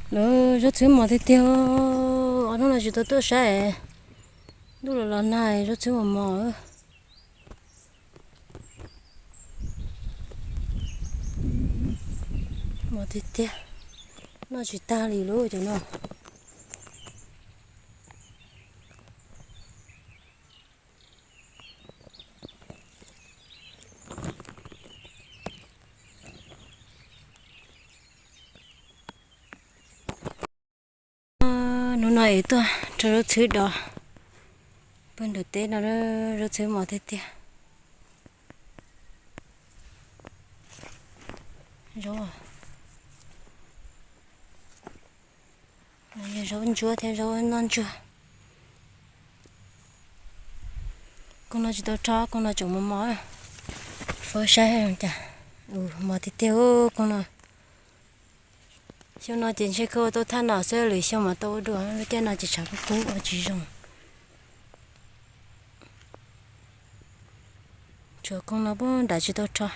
Lawv zaub txhwb mos tiag tiag, ob hnub no tsis tau tuaj saib, ntuj los los nag zaub txhwb mos mos. Mos tiag tiag, noj tsis tag li lub cov no. Hnub no es tuaj rau zaub txhwb do, pawg nram teb no zaub txhwb mos tiag tiag. Zaub, zaub ntsuab thiab zaub noj ntsuag. Koog no tsis tau rho, koog no tseem mos mos. Fawb saib cas, mos tiag tiag koog no. Xyoo no ces ntshe kawg ua tau thaj no xwb, lwm xyoo mas tau ua dua, lub caij no ces tshav kub kub ua tsis zoo. Tshuav koog no pub nram tsis tau rho.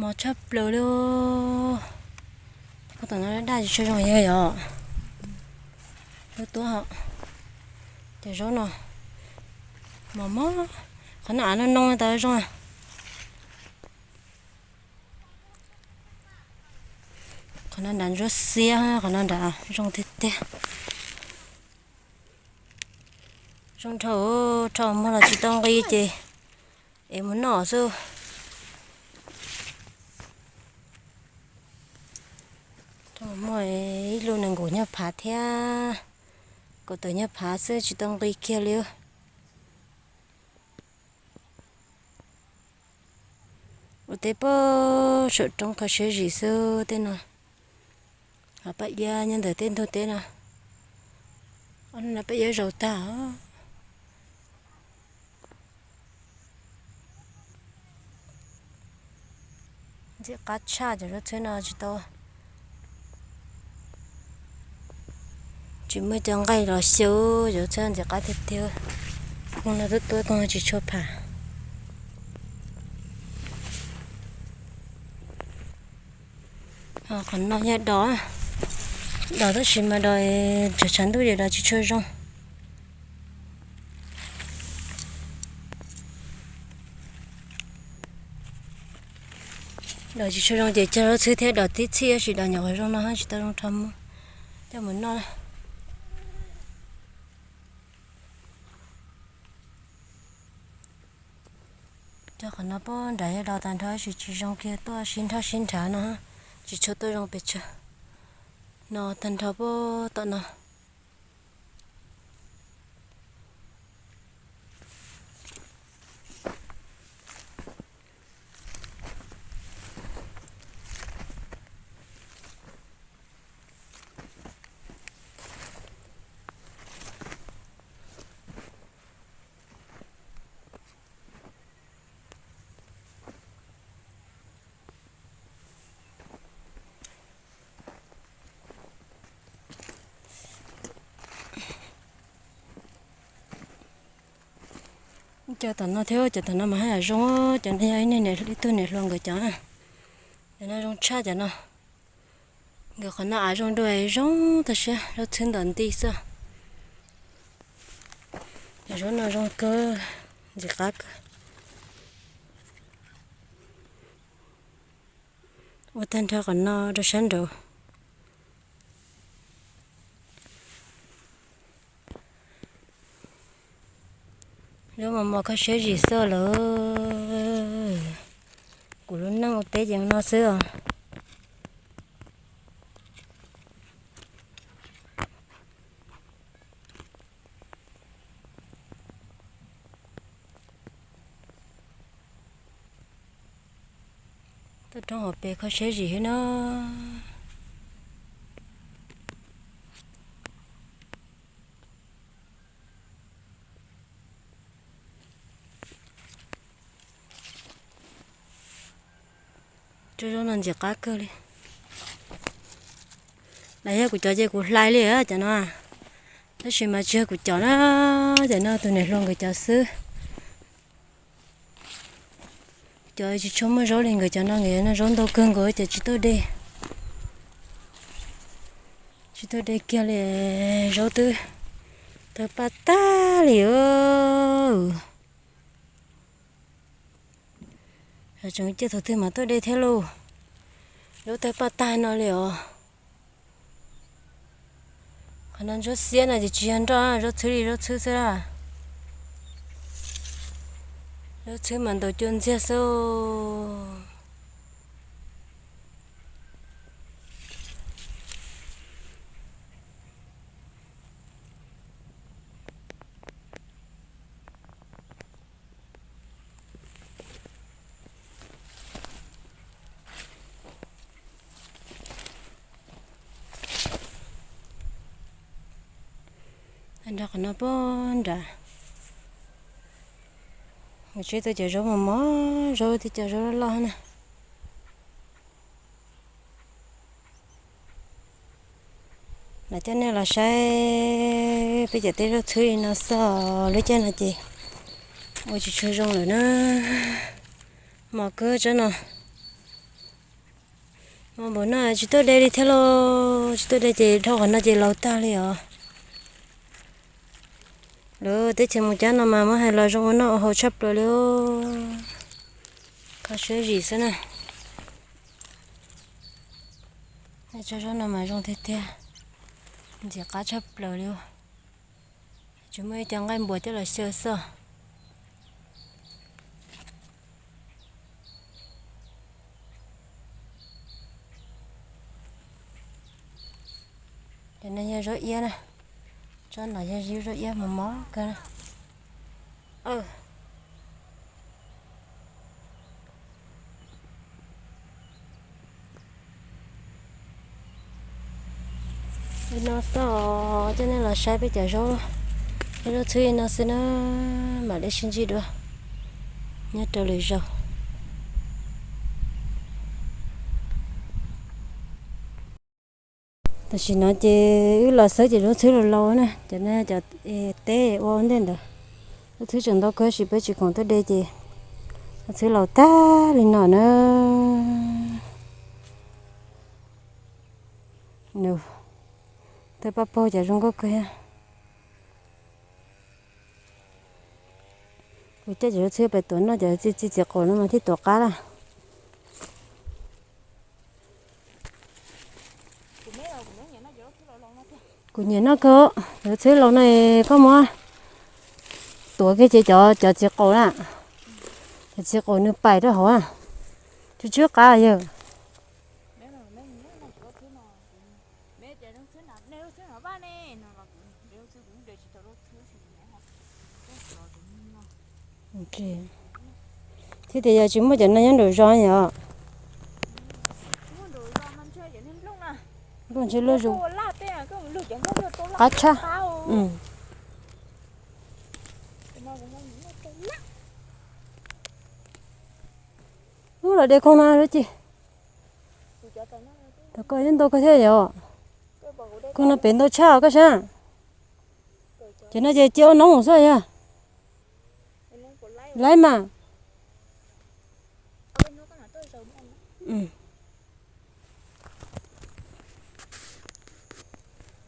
Mos tshaj plaws li. Qhov tom no daj tsis tshua zoo yog yog lub tuab hos. Cov zaub no mos mos, qhov no av no noo tas zoo. Qhov no nram ntsuab xiab, qhov no nram zoo tiag tiag. Zoo dhau, rho muag los tsis tau nqi ces es mus noj xwb. Rho muag ib lub nees nkaum nyuag phav thiab, kaum tawm nyuag phav xwb tsis tau nqi kiag li. Ua teb pab saum roob kho siab zim xwb tej no. Ho paj iab nyob ntawm tej ntug teb no. Ob hnub no paj iab zaum tag. Ntxim qab tshaj cov zaub txhwb no tsis tau, tsis muaj cov nqaij los xyaw, cov txhwb ntxim qab tiag tiag. Koog no tuab tuab koog no tsis tshua pham. Qhov no yog dos, dos tab sis mas dos tshav tshav ntuj ces dos tsis tshua zoo. Dos tsis tshua zoo ces cog zaub txhwb thiab dos tib txhij, tab sis dos nyuam qhuav zoo no tsis tau zoo rho muag coj mus noj. Cog qhov no pab nrad yog dos tag nrho tab sis tsis zoo kiag, tuaj sib nrhab sib nrhab no tsis tshua tuaj zoo pes tsawg. No tag nrho pab tom no. Cov tom no thiab, cov tom no mas haj yam zoo, cov no yog ib niag niam, ib tug niam hluas nkawd cov. Cov no zoo tshaj cov no. Nkawd qhov no av zoo dua zoo tag siab, zaub txhwb ntawm nti xwb. Cov zaub no zoo kawg, ntxim qab kawg. Ua tag nrho qhov no rau sab nraud. Lub mos mos kho siab zim xwb lawm. Kuv lub neej ua teb ces no xwb os. Tuaj roob hauv pes kho siab zim thiab na. Cov zaub no ntxim qab kawg li. Los yog kuv cov ces kuv hlais li cov no, tab sis mas tsis yog kuv cov na, cov no tus niam hluas nkawd cov xwb. Cov tsis tshua muaj zaub li nkawd cov no, nkawd no zaub ntau kawg nkaus ces tsis tuaj de. Tsis tuaj de kiag li, zaub twb tawg paj tag li. Tseem cia thaum twg mas tuaj de thiab lauj. Zaub tawg paj tag no li os. Qhov no zaub xiab no ces tsis yog nroj, zaub txhwb li zaub txhwb xwb. Zaub txhwb mas ntaus cua ntxiag xwb. Nrog qhov no pog nrad, mus tseb tau cov zaub mos mos, zaub thiab cov zaub loj loj na. Mam coj nej los saib peb cov teb zaub txhwb li no xwb, lub caij no ces ua tsis tshua zoo lawm na. Mos kawg tsob no. Mos npaum no tsis tuaj de li thiab lauj, tsis tuaj de ces dhau qhov no ces laus tag li os. Lawv teb chaws mus cab no mas muab hais los zoo ua noj ua haus tshaj plaws li. Kho siab zim xwb na. Tsob zaub no mas zoo tiag tiag, ntxim qab tshaj plaws li. Tsis muaj ib co nqaij npuas coj los xyaw xwb. Cov no yog zaub iab na, tsob no yog zaub iab mos mos kawg na. Li no xwb os, coj nej los saib peb cov zaub, peb zaub txhwb li no xwb na, mam li sib ntsib dua nyob rau lwm zaus. Tam sim no ces wb los xawb ces zaub txhwb laus laus na, cov no cov teb ua ua ntej ntawd. Zaub txhwb tseem ntau kawg sis peb tsis khoom tuaj de ces zaub txhwb laus tag li no na. Nws tawg paj paug cas zoo nkauj kawg thiab. Kuv coj cov zaub txhwb pem tuav noj, cov txi txiv qaum no mas thiaj tuav qab lawm. Kuv nyiam noj kawg, zaub txhwb laus no koj muab tuav kiag ces cov, cov txiv qaum na, cov txiv qaum nws pais rau hauv, tsw tsw qab yawg. Thiab tias yog tsis muaj cov no nyob nraum zos yom. Nplooj ntshe luaj zus qab tshaj. Ub, los de koog no lawm ces. Tam koj yeej ntau kawg thiab yom. Koog no pem ntau tshaj koj saib. Ces no ces cia ua noob xwb yog. Laib mas.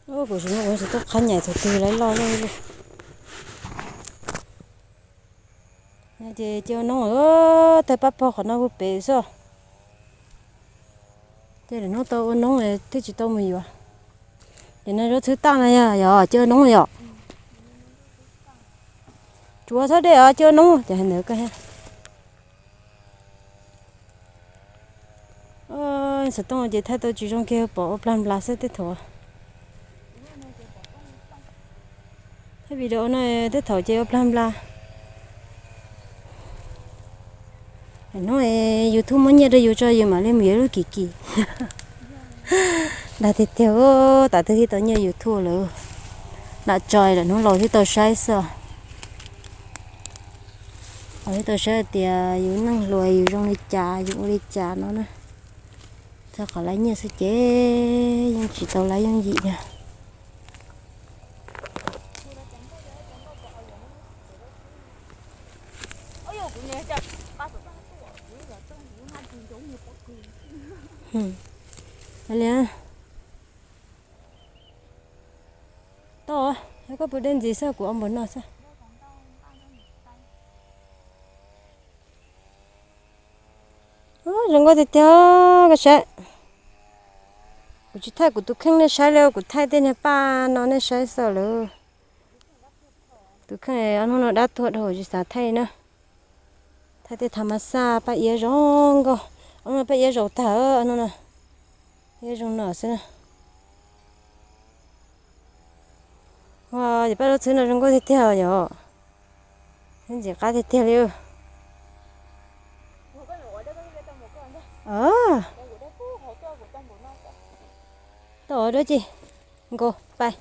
Kuv tsis muaj, kuv tsis tuaj qhab nyaim thaum twg laib loj loj li. Ces cia ua noob, tawg pab pog qhov no puag pem xwb. Ces lwm hnub tau ua noob thiaj tsis tau mus yuav. Ces no zaub txhwb tag no yog, yog cia ua noob yom. Tsuav txhob de os, cia ua noob ces hais ntawd koj thiab. Xov tooj ces thaij tau tsis zoo kiag, pom ua plag nplas xwb tej thaum. Thaij video no tej thaum ces ua plag nplas. Hnub YouTube muab nyiaj rau yus tso yus mam li mus yuav lub kim kim. Dag tiag tiag, tam twg thiaj tau nyiaj YouTube lawm. Lam tso lawm hnub laus thiaj tau saib xwb. Thiaj tau saib tias yus neej hluas yus zoo li cas yus ua li cas no na. Txog qhov laib nyiaj xwb ces yeej tsis tau laib yooj yim li. Li, tau, yog koj pus dej ntxiv xwb kuv ua npaum no xwb. Zoo nkauj tiag tiag, koj saib. Kuv tsis thaij kuv tus kheej nej saib li, kuv thaij tej niag paj no nej saib xwb lawm. Tus kheej ob hnub no dab tuag dhau tsis xav thaij na. Thaij tej tha ma xaj paj iab zoo nkauj. Ob hnub no paj iab zaum tag, ob hnub no paj iab zoo no xwb na. Ua, yog paj zaub txhwb no zoo nkauj tiag tiag yom. Ntxim qab tiag tiag li. Tau dab tsi nkaus pais.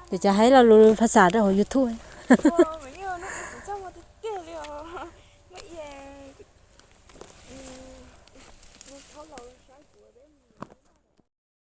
Ces cov hais lo lus phas xas rau hauv YouTube.